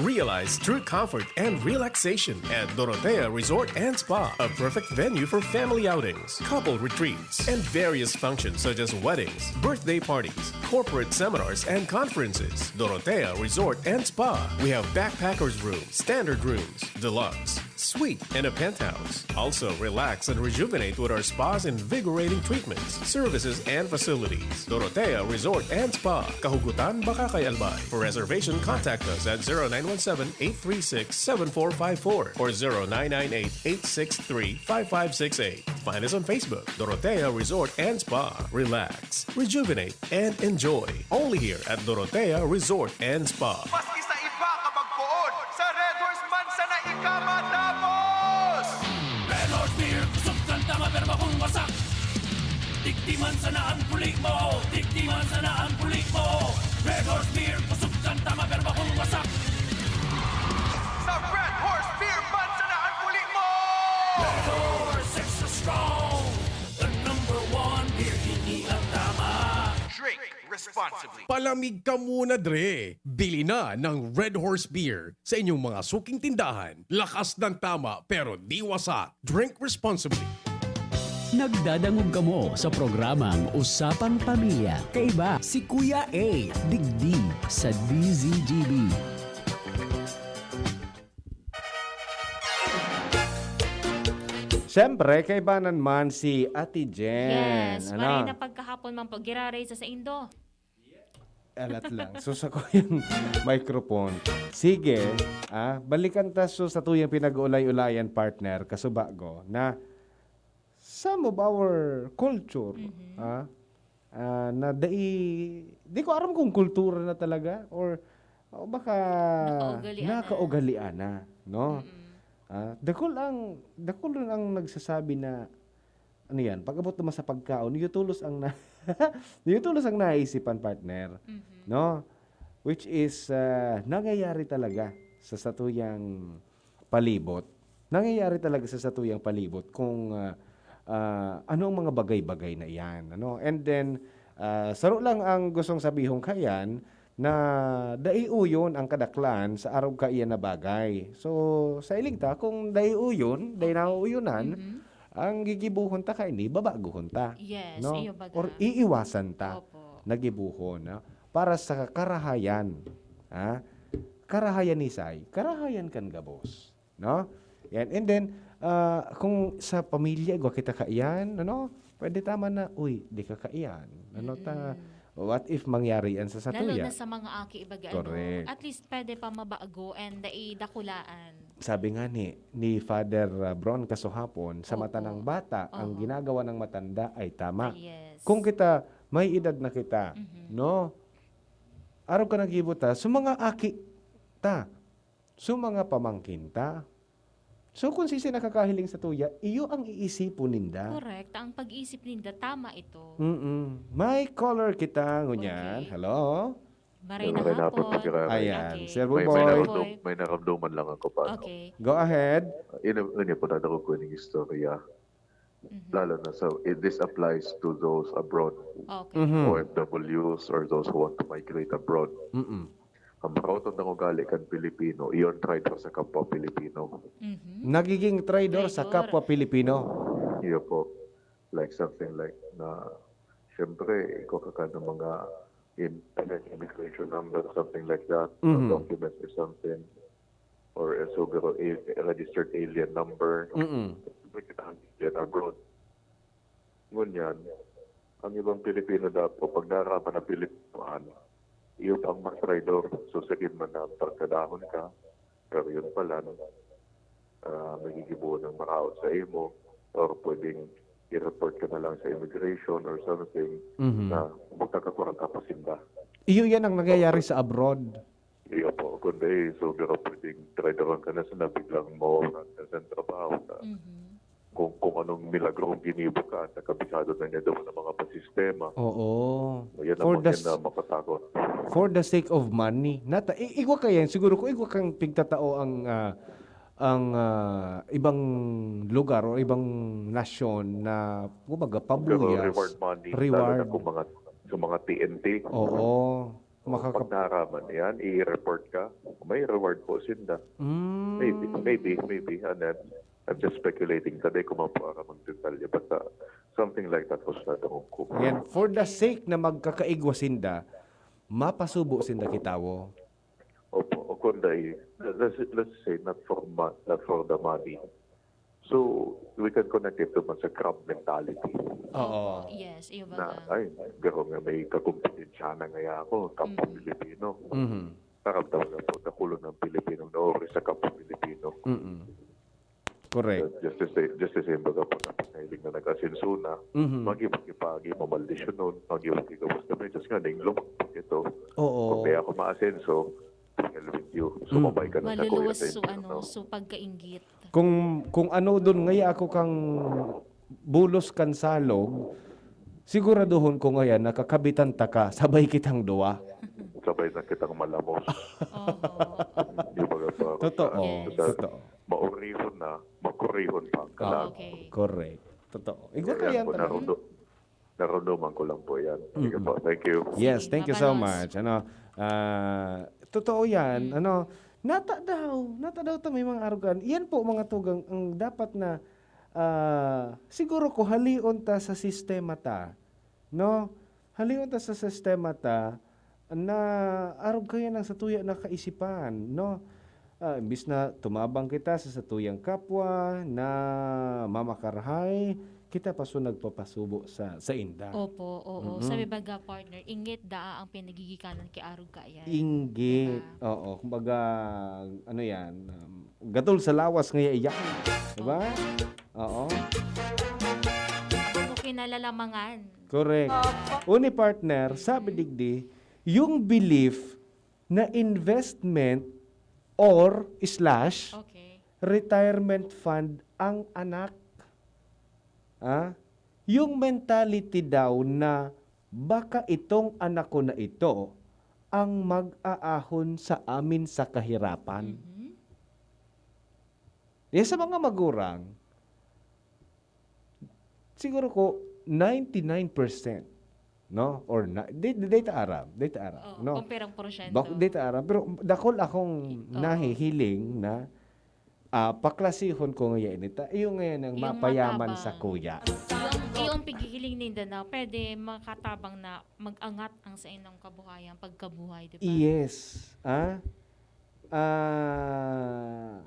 Realize true comfort and relaxation at Dorotea Resort and Spa, a perfect venue for family outings, couple retreats, and various functions such as weddings, birthday parties, corporate seminars, and conferences. Dorotea Resort and Spa. We have backpackers room, standard rooms, deluxe, suite, and a penthouse. Also, relax and rejuvenate with our spa's invigorating treatments, services, and facilities. Dorotea Resort and Spa, Kahugutan, Bacacay, Albay. For reservation, contact us at zero nine one seven, eight three six, seven four five four or zero nine nine eight, eight six three, five five six eight. Find us on Facebook, Dorotea Resort and Spa. Relax, rejuvenate, and enjoy. Only here at Dorotea Resort and Spa. Maski sa iba ka magpoon, sa Red Horse man sana ika matapos! Red Horse Beer, kusog kan tama, pero bakong wasak. Digdi man sana ang puli mo, digdi man sana ang puli mo. Red Horse Beer, kusog kan tama, pero bakong wasak. Sa Red Horse Beer man sana ang puli mo! Red Horse Extra Strong, the number one beer, hindi ang tama. Drink responsibly. Palamig ka muna, dre! Bili na ng Red Horse Beer sa inyong mga suking tindahan. Lakas ng tama, pero di wasak. Drink responsibly. Nagdadangog kamo sa programang Usapang Pamilya. Kaiba si Kuya A, digdi sa D Z G B. Siyempre, kaibanan man si Ate Jen. Yes, ano? Maray na pagkahapon man po, giraray sa saindo. Alat lang. So, sa kuyang microphone. Sige, ah, balikan ta so sa tuyang pinag-ulay-ulayan, partner, kasubago, na some of our culture, Mhm. ah, ah, na dai, di ko aram kung kultura na talaga or, o baka Nakaugalian na. nakaugalian na, no? Mm-mm. Ah, dakul ang, dakul ang nagsasabi na, ano yan, pag-abot naman sa pagkaon, niyo tulos ang na-, niyo tulos ang naisipan, partner, Mhm. no? Which is, ah, nangyayari talaga sa satuyang palibot. Nangyayari talaga sa satuyang palibot kung, ah, ah, ano ang mga bagay-bagay na iyan, ano? And then, ah, saro lang ang gustong sabihon kaiyan, na dai uyon ang kadaklan sa arog kaiyan na bagay. So, sa ilig ta, kung dai uyon, dai Okay. nauuyonan, Mhm. ang gigibohon ta kaini, babagohon ta, Yes, no? iyo baga. Or iiwasan ta Opo. na gibohon, no? Para sa karahayan, ha? Karahayan ni Sai, karahayan kan gabos. No? Yan. And then, ah, kung sa pamilya, igwa kita kaiyan, ano? Pwede tama na, "Uy, di ka kaiyan." Ano ta, Mm. what if mangyari yan sa Lalo satuya? na sa mga aki, ibaga, ano, Correct. at least pwede pa mabago and dai dakulaan. Sabi nga ni, ni Father, ah, Bron kasuhapon, sa mata Opo. ng bata, ang Oho. ginagawa ng matanda ay tama. Ah, yes. Kung kita, may edad na kita, Mhm. no? Araw ka naggibo ta, sa mga aki ta, sa mga pamangkin ta. So, kung sisay nakakahiling sa tuya, iyo ang iisipon ninda. Correct. Ang pag-iisip ninda, tama ito. Mm-mm. May caller kita, ngunyan. Okay. Hello? Maray na Maray na hapon, hapon. Giraray. Ayan, Okay. Sir May, may Buboy. naramdam-, may naramdaman lang ako, Pato. Okay. Go ahead. Ini, ini po, nadako ko yung istorya. Mhm. Lalo na sa, it, this applies to those abroad, Mhm. O F Ws or those who want to migrate abroad. Mm-mm. Ang maraot ang ugali kan Pilipino, iyon traidor sa kapwa Pilipino. Mhm. Nagiging traidor sa Traidor. kapwa Pilipino. Iyo po. Like something like na, siyempre, ikaw ka ka ng mga in-, immigration number, something like that, or Mhm. documents or something, or a siguro a, a registered alien number. Mm-mm. Siyempre, kita ang alien abroad. Ngunyan, ang ibang Pilipino dapat, pag naraman na Pilipinoan, iyo pang mas traidor. So, sige man na pagkadahon ka, pero yun pala, no? Ah, magigibo ng maraot sa imo, or pwedeng i-report ka na lang sa immigration or something Mhm. na magkakakurang ka pa sinda. Iyo yan ang nangyayari sa abroad. Iyo po, kundi, so, pero pwedeng traidoran ka na sa biglang mawawalan ka sa trabaho na Mhm. kung, kung anong milagro ang ginibo ka, at nakabisado na niya daw ng mga pasistema. Oo. O, yan For naman the yan na s-, makatakot. for the sake of money. Nata-, i-, igwa ka yan, siguro kung igwa kang pigtatao ang, ah, ang, ah, ibang lugar o ibang nasyon na, kumbaga, Pero pabuyas, reward money, lalo na reward. kung mga, sa mga T N T. Oo. Makaka- Pag naaraman yan, i-report ka, may reward po sinda. Mm. Maybe, maybe, maybe. And then, I'm just speculating. Tabi ko man po aram ang detalye. But uh, something like that was nadangog ko. Yan, for the sake na magkakaigwa sinda, mapasubo sinda kitawo. Opo, o kundi, let's, let's say, not for, ma- not for the money. So, we can connect it to sa crab mentality. Oo. Yes, iyo Na, baga. Ay, pero nga may kakumpetensya na ngaya ako, kapwa Pilipino. Mhm. Karamdaman na po, nakulo ng Pilipino, naori sa kapwa Pilipino. Mm-mm. Correct. Just the same, just the same baga po, napakahiling na nag-asenso na. Mhm. Magi-, magi-, magi-, mamaldisyonon, magi-, magi-, gabos kami. Just nga, naing lumagpak ito. Oo. Kung kaya ako maasenso, hell with you. So, Mm. mabay ka na sa kuya Maluluwas sa so impyerno. ano, so pagkainggit. Kung kung ano dun ngaya ako kang bulos kan salog, siguraduhon ko ngayan nakakabitan taka, sabay kitang duwa. Sabay na kitang malamos. Oho. Di ba nga po? Totoo, Yes. totoo. Maurihon na, makurihon pa ang kalag. Okay. Correct. Totoo. Igwa ko Yan yan po, talaga. narundo, narundo man ko lang po yan. Sige Mm-mm. po, thank you. Yes, Sige, thank you so mabalos. much. Ano, ah, totoo yan. Mm. Ano, nata daw, nata daw ta may mga arugan. Yan po, mga tugang, ang dapat na, ah, siguro ko halion ta sa sistema ta. No? Halion ta sa sistema ta na arog kaya ng satuya na kaisipan, no? Ah, imbis na tumabang kita sa satuyang kapwa na mamakarahay, kita pa so nagpapasubo sa sa inda. Opo, oo. Mm-mm. Sabi baga, partner, inggit daa ang pinagigikanan ki arog kaiyan. Inggit. Diba? Oo. Kumbaga, ano yan, um, gatol sa lawas ngaya iyan. Diba? Oo. Ako kinalalamangan. Correct. Uni partner, sabi digdi, yung belief na investment or slash Okay. retirement fund ang anak. Ah? Yung mentality daw na baka itong anak ko na ito ang mag-aahon sa amin sa kahirapan. Mhm. Yan sa mga magurang, siguro ko ninety-nine percent, no? Or na, di, di, di ta aram, di ta aram, Oh, no? Kung pirang porsyento. Bak, di ta aram, pero dakol akong Oo. nahihiling na ah, paklasihon ko ngayon ita. Iyo ngayon ang Yung mapayaman matabang. sa kuya. Yung, yung pighihiling ninda na pwede makatabang na mag-angat ang sa inyong kabuhayan, pagkabuhay, di ba? Yes. Ah? Ah,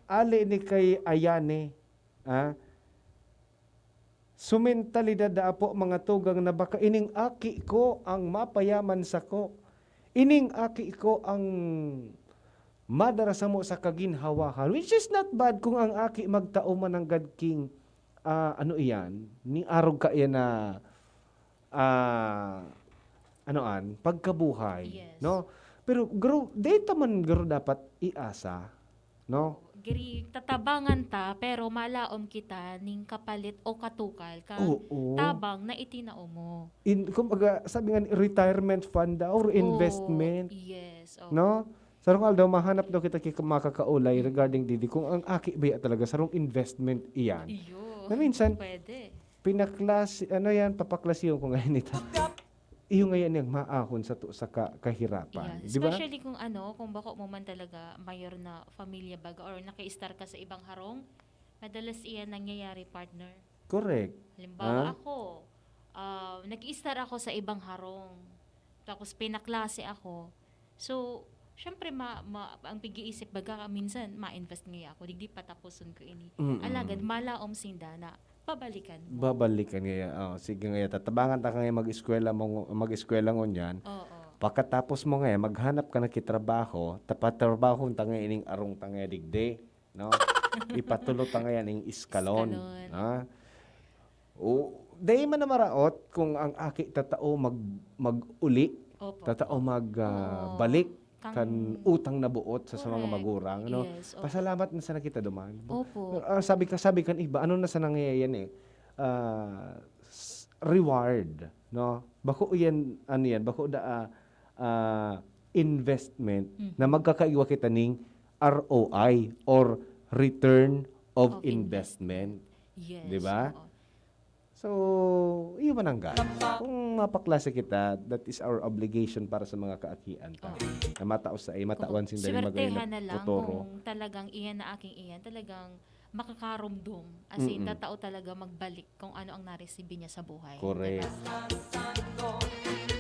ali ni kay Ayane. Ah? Sumentalidad da apo mga tugang na baka ining aki ko ang mapayaman sako. Ining aki ko ang madara samo sa kaginhawahan. Which is not bad kung ang aki magtao man nanggad king, ah, ano iyan, ni arog ka iyan na, ah, ano an, pagkabuhay, Yes. no? Pero garo, data man garo dapat iasa, no? Giri, tatabangan ta, pero malaom kita ning kapalit o katukal ka Oo. tabang na itinao mo. In, kumbaga, sabi nga, retirement fund daw or investment, Oo, yes. Oh. no? Sarong aldaw, mahanap daw kita kay makakaulay regarding didi kung ang aki ba talaga sarong investment iyan. Iyo. Na minsan, Pwede. Pinaklase, ano yan, papaklasiyon ko ngayon ito. Iyo ngayon yung maahon sa to, sa ka, kahirapan. Yeah. Di ba? Especially kung ano, kung bako mo man talaga mayor na familia baga or naki-star ka sa ibang harong, madalas iyan nangyayari, partner. Correct. Halimbawa Ah? ako, ah, nag-i-star ako sa ibang harong. Tapos pinaklase ako. So, syempre, ma, ma, ang pag-iisip baga, minsan, ma-invest nga ako, digdi patapuson ko ini. Mm-mm. Alagad, malaom sinda na pabalikan mo. Babalikan nga yan. Oh, sige nga yan. Tatabangan ta ka nga mag-eskwela mo, mag-eskwela ngunyan. Oo. Pagkatapos mo nga yan, maghanap ka na kitrabaho, tapatrabaho ta nga ining arong ta nga digdi, no? Ipatulo ta nga yan ning iskalon. Iskalon. Ha? O, dahil man na maraot kung ang aki tatao mag, mag-uli, Opo. tatao mag, ah, Oo. balik Kang kan utang na buot sa, sa mga Correct. magurang, no? Yes, opo. Pasalamat na sana kita duman. Opo. Ah, sabi ka, sabi kan iba, ano na sana ngayon eh? Ah, s- reward, no? Bako yan, ano yan, bako da, ah, ah, investment Mhm. na magkakaigwa kita ning R O I or return of Of investment. Yes. Di ba? Oo. So, iyo mananggad. Kung mapaklase kita, that is our obligation para sa mga kaakian ta. Na matao sa, eh, matawan sinda yung magayon na putoro. Swertehan na lang kung talagang iyan na aking iyan, talagang makakaromdom. As in, Mm-mm. tatao talaga magbalik kung ano ang naresibi niya sa buhay, di ba? Correct.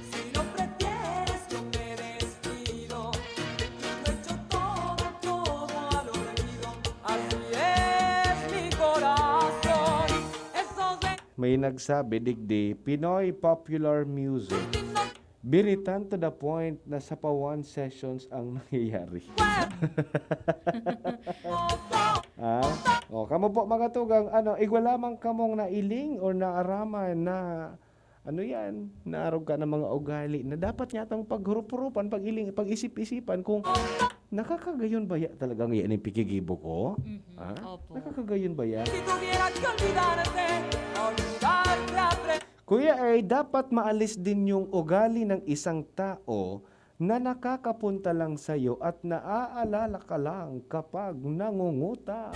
Si lo prefieres, yo me despido. Lo echo todo, todo al olvido. Así es mi corazón. Eso se May nagsabi, digdi, Pinoy popular music. Biritan to the point na sa pa one sessions ang nangyayari. Ah? O, kamo po, mga tugang, ano, igwa lamang kamong nailing or naaraman na, ano yan, naarog ka ng mga ugali na dapat niya tang paghurup-hurupan, pag-iling-, pag-isip-isipan kung nakakagayon ba ya talagang yan yung pikigibo ko? Mhm. Ah? Opo. Nakakagayon ba yan? Si tuviera que olvidarse, olvidarse apre- Kuya, eh, dapat maalis din yung ugali ng isang tao na nakakapunta lang sa'yo at naaalala ka lang kapag nangungutang.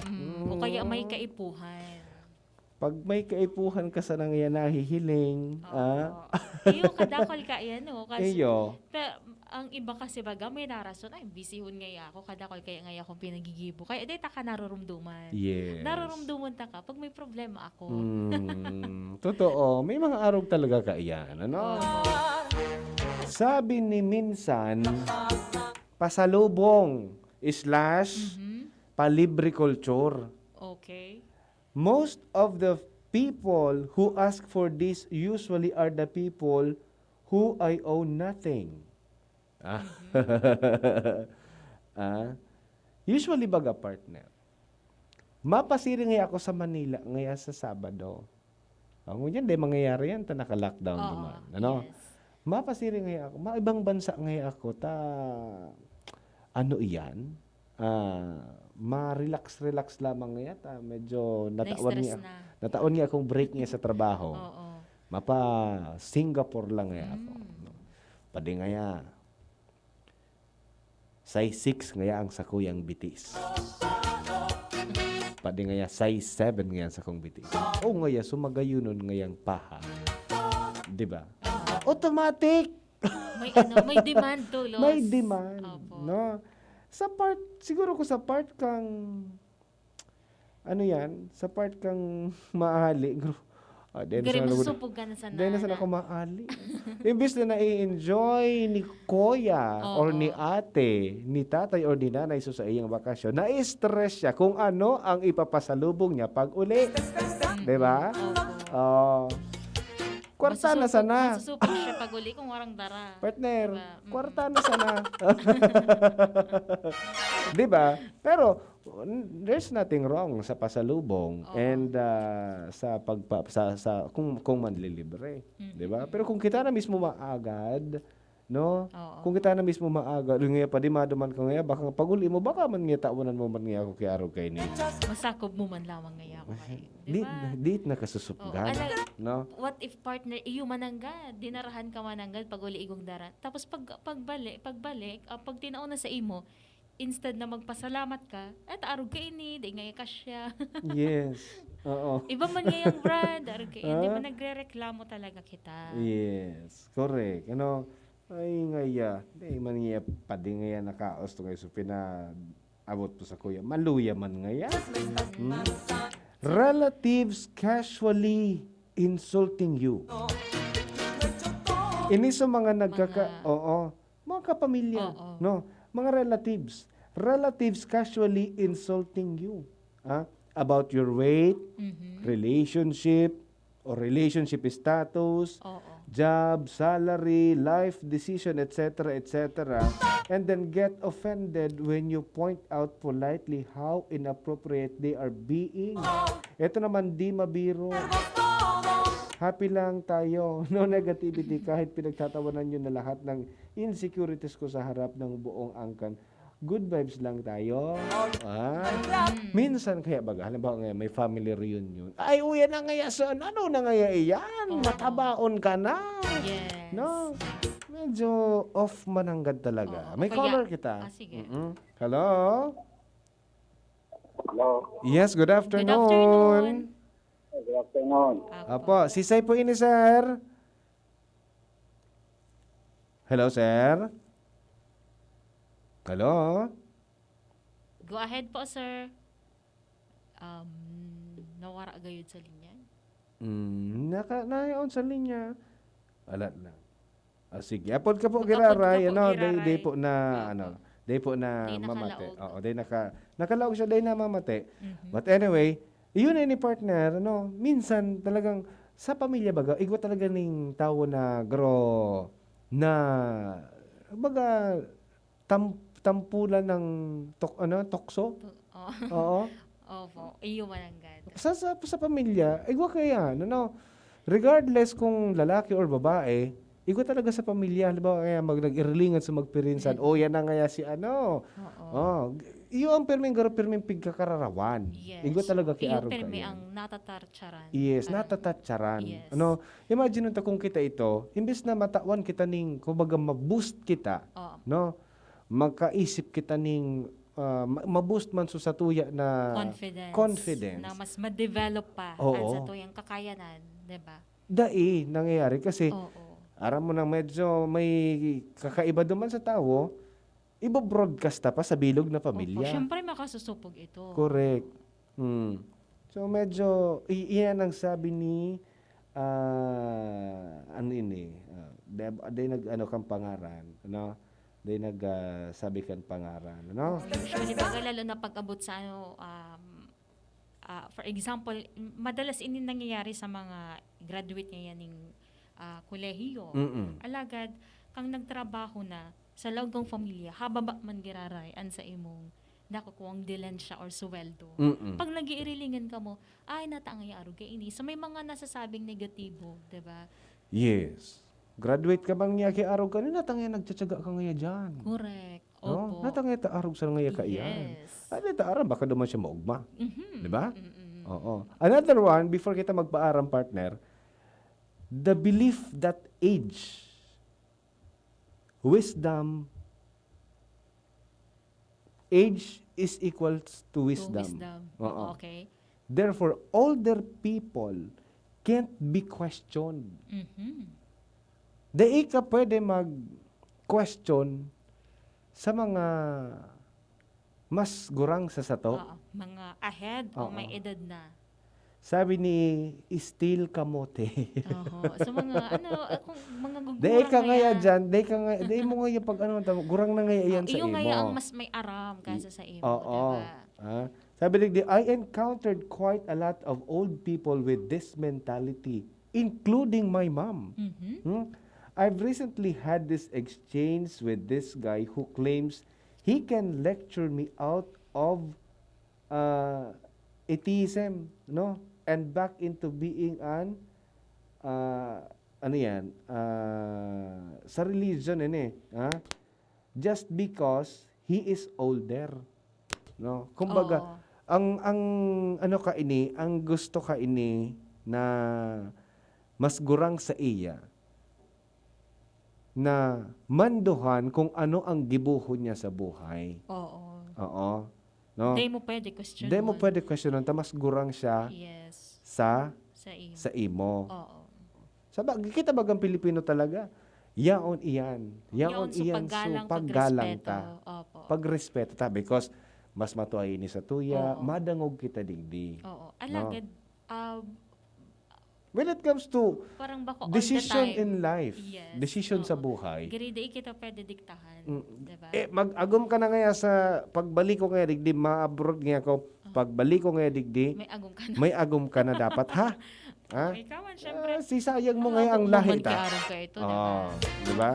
Mm, o kaya may Mm. kaipuhan. Pag may kaipuhan ka sa nang yan nahihiling, ah? Oo. Iyo, kadakol ka yan, oh, kasi Iyo. Pe-, ang iba kasi baga may narason, "Ay, bisihon ngaya ako, kadakol kaya ngaya akong pinagigibo." Kaya di ta ka narurumduman. Yes. Narurumduman ta ka pag may problema ako. Mm, totoo. May mga arog talaga kaiyan, ano? Oo. Sabi ni Minsan, pasalubong slash Mhm. palibre culture. Okay. Most of the people who ask for this usually are the people who I owe nothing. Ah. Mhm. Ah. Usually baga, partner, mapasiring ngaya ako sa Manila ngaya sa Sabado. Ah, ngunyan, di mangyayari yan, ta naka-lockdown Oo, naman, ano? yes. Mapasiring ngaya ako, maibang bansa ngaya ako, ta, ano iyan? Ah, ma-relax-relax lamang ngaya ta, medyo natawan Na-stress niya, na. natawan niya akong break niya sa trabaho. Oo. Mapa Singapore lang ngaya ako, Mm. no? Padi ngaya, size six ngaya ang sakuyang bitis. Padi ngaya, size seven ngaya ang sakong bitis. O ngaya, sumagayunon ngayang paha. Di ba? Automatic! May ano, may demand to, Los. May demand, Opo. no? Sa part, siguro ko sa part kang, ano yan? Sa part kang maali, gro-, ah, dahil Gari sa mo, susupog ka na sana dahil na sana na. ako maali. Imbis na nai-enjoy ni kuya Oo. or ni ate, ni tatay or ni nanay so sa iyang bakasyon, na-stress siya kung ano ang ipapasalubong niya pag uli. Mm. Di ba? Opo. Oh. Kwarta na Masusupog, sana. masusupog siya pag uli kung warang dara. Partner, Diba? Mm. kwarta na sana. Di ba? Pero, n-, there's nothing wrong sa pasalubong Oo. and, ah, sa pagpa-, sa, sa, kung, kung manlilibre. Mm, Di ba? mm. Pero kung kita na mismo maagad, no? Oo. Kung kita na mismo maagad, yung nga pa, di maduman ka nga, baka pag uli mo, baka man nga tawanan mo man nga ako kay araw kaini. Masakob mo man lamang ngaya ako kay, di Di, ba? di it nakasusupgan, Oo, ala-, no? what if, partner, iyo mananggad, dinarahan ka mananggad pag uli igong dara. Tapos pag, pagbalik, pagbalik, ah, pag tinao na sa imo, instead na magpasalamat ka, "Ay, ta arog kaini, di ngaya kasya." Yes. Oo. Iba man ngayang brand, arog kaini, Ah? ba nagrereklamo talaga kita? Yes, correct. Ano, ay, ngaya, di man ngaya, padi ngaya nakaos to ngayon, so pinaabot po sa kuya. Maluya man ngaya. Hmm? Relatives casually insulting you. Ini sa mga nagkaka-, Mga oo, mga kapamilya, Oo. no? Mga relatives. Relatives casually insulting you, ah, about your weight, Mhm. relationship, or relationship status, Oo. job, salary, life decision, et cetera, et cetera, and then get offended when you point out politely how inappropriate they are being. Ito naman, di mabiro. Happy lang tayo. No negativity kahit pinagtatawanan nyo na lahat ng insecurities ko sa harap ng buong angkan. Good vibes lang tayo. Ah, Mm. minsan kaya baga, halimbawa ngayon, may family reunion. Ay, uya na ngaya, son. Ano na ngaya iyan? Oo. Matabaon ka na. Yes. No? Medyo off mananggad talaga. Oo, May kaya caller kita. Ah, sige. Mm-mm. Hello? Hello? Yes, good Good afternoon. afternoon. Good afternoon. Apo, sisay po ini, sir? Hello, sir? Hello? Go ahead po, sir. Um, nawara gayud sa linya. Mm, naka-, nayaon sa linya. Wala na. Ah, sige. Apod ka po, Mag-apod ka giraray, po, ano, day, day giraray. po na, Opo. ano, day po na Day mamate. nakalaog. Oo, day naka-, nakalaog siya, day na mamate. Mhm. But anyway, yun na ni partner, ano, minsan talagang sa pamilya baga, igwa talaga ning tawo na gro-, na, baga, tam-, tampulan ng tok-, ano, tukso? Tu-, oh. Oo. Opo, iyo man ang gad. Sa, sa, sa pamilya, igwa kaya, ano, no? Regardless kung lalaki or babae, igwa talaga sa pamilya. Halimbawa, kaya mag-, nag-irilingan sa magpirinsan, Mm. "Oh, yan na ngaya si ano." Oo. Oh, iyo ang pirming garo, pirming pigkakararawan. Yes. Igwa talaga Iyo kiarog pirmi kayo. ang natatartsaran. Yes, Parang natatatsaran. Yes. Ano, imagine mo ta kung kita ito, imbes na matawan kita ning, kumbaga, ma-boost kita, Oo. no? Magkaisip kita ning, ah, ma-, ma-boost man so satuya na Confidence. confidence. Na mas ma-develop pa Oo. ang satuyang kakayanan, di ba? Dai nangyayari kasi Oo. aram mo nang medyo may kakaiba duman sa tawo, ibo-broadcast ta pa sa bilog na Opo, pamilya. siyempre makasusupog ito. Correct. Hmm. So, medyo, i-, iyan ang sabi ni, ah, ano ini, ah, deb-, day nag-ano kang pangaran, ano? Day nag, ah, sabi kang pangaran, ano? Usually, baga lalo na pag-abot sa ano, um, ah, for example, m-, madalas ini nangyayari sa mga graduate ngayon ning, ah, kolehiyo. Mm-mm. Alagad, kang nagtrabaho na, sa laog kang pamilya, hababa man giraray an sa imong nakukuang dilensya or suweldo. Mm-mm. Pag nag-iirilingan kamo, "Ay, nata ngaya arog kaini." So, may mga nasasabing negatibo, di ba? Yes. Graduate ka bang niya ki arog ka? Nata ngaya nagtsatsaga ka ngaya diyan? Correct. No? Opo. Nata ngaya ta arog sa ngaya kaiyan? Yes. Ay, nata aram, baka duman siya maugma. Mhm. Di ba? Mm-mm. Oo. Another one, before kita magpaaram, partner, the belief that age Wisdom, age is equals to To wisdom. wisdom. Oo. Okay. Therefore, older people can't be questioned. Mhm. Dai ka pwede mag-question sa mga mas gurang sa sato. Oo, mga ahead o Oo. may edad na. Sabi ni Steel Kamote. Oho. So, mga, ano, ah, kung mga gugurang Dai ka ngaya na. dyan, dai ka nga, dai mo ngaya pag ano, tama, gurang na ngaya Oh, yan sa iyo ngaya imo. ang mas may aram kaysa sa imo, Oo. di ba? Ah, sabi ni, "I encountered quite a lot of old people with this mentality, including my mom." Mhm. Hmm? I've recently had this exchange with this guy who claims he can lecture me out of, ah, atheism, no? And back into being an, ah, ano yan? Ah, sa religion, ini, ha? Just because he is older, no? Kumbaga, Oo. ang, ang ano ka ini, ang gusto ka ini na mas gurang sa iya, na manduhan kung ano ang gibohon niya sa buhay. Oo. Oo. No? Dai mo pwede questionon. Dai mo pwede questionon, ta mas gurang siya Yes. sa, Sa imo. sa imo. Oo. Sa ba-, kita bagang Pilipino talaga, yaon iyan. Yaon Yaon sa iyan, so paggalang, paggalang pagrespeto. ta. Opo. Pagrespeto ta, because mas matua ini sa tuya, Oo. madangog kita digdi. Oo. No? Alagad, ah, When it comes to Parang bako all the decision time. in life, Yes. decision sa Oo. buhay. Giri, di kita pwede diktahan, Mm, di ba? eh, mag-agom ka na ngaya sa pagbalik ko ngaya digdi, ma-abroad ngaya ako, Ah. pagbalik ko ngaya digdi, May agom ka na. may agom ka na dapat, ha? Ha? Okay, kawan, syempre. Ah, sisayang mo Ang ngaya ang agom lahi naman ta. kiarog ka ito, di ba? Ah, di ba?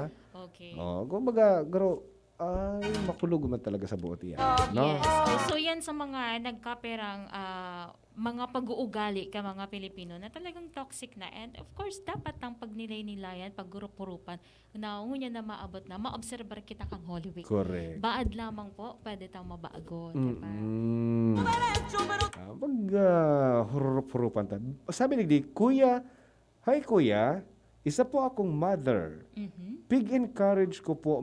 Okay. Oh, kumbaga, garo, ay, makulog man talaga sa buot iyan, no? Yes. Oh, so yan sa mga nagkaperang, ah, mga pag-uugali ka mga Pilipino na talagang toxic na. And of course, dapat tang pagnilay-nilayan, paggurup-gurupan, na ngunyan na maabot na, maobserbar kita kang Holy Week. Correct. Baad lamang po, pwede tang mabago, di ba? Mm-mm. Ah, pag, ah, hururup-hurupan ta. Sabi ni di, "Kuya, hi kuya, isa po akong mother. Mhm. Pig-encourage ko po